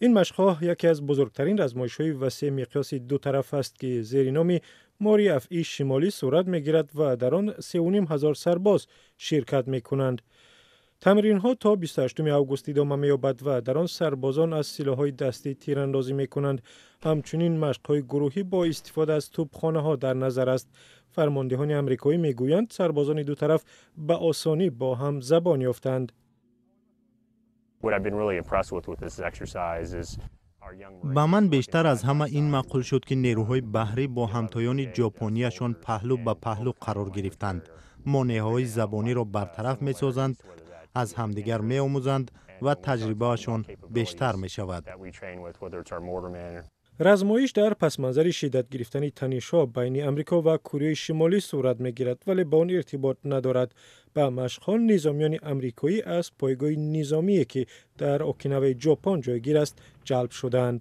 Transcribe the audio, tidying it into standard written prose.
Ин машқҳо яке аз бузургтарин размоишҳои васеъ миқёси ду тараф аст, ки зери номи «Мори афъии шимолӣ» сурат мегирад ва дар он 3500 сарбоз ширкат мекунанд. Тамринҳо то 28 август идома меёбад ва дар он сарбозон аз силоҳҳои дастӣ тирандозӣ мекунанд. Ҳамчунин машқҳои гурӯҳӣ бо истифода аз тӯбхонаҳо дар назар аст. Фармондеҳони амрикоӣ мегӯянд, сарбозони ду тараф ба осонӣ бо ҳам забон ёфтанд. What I've been really impressed with this exercise is our young Ба ман бештар аз ҳама ин маъқул шуд, ки нерӯҳои баҳрӣ бо ҳамтоёни ҷопонияшон паҳлӯ ба паҳлӯ қарор гирифтанд, монеаҳои забониро бартараф месозанд, аз ҳамдигар меомӯзанд ва таҷрибаашон бештар мешавад. that we train with, whether it's our mortarmen Размоиш дар пасманзари шиддат гирифтани танишҳо байни Амрико ва Кореяи Шимолӣ сурат мегирад, вале ба он иртибот надорад. Ба машқҳо низомиёни амрикоӣ аз пойгоҳи низомие, ки дар Окинаваи Ҷопон ҷойгир аст, ҷалб шудаанд.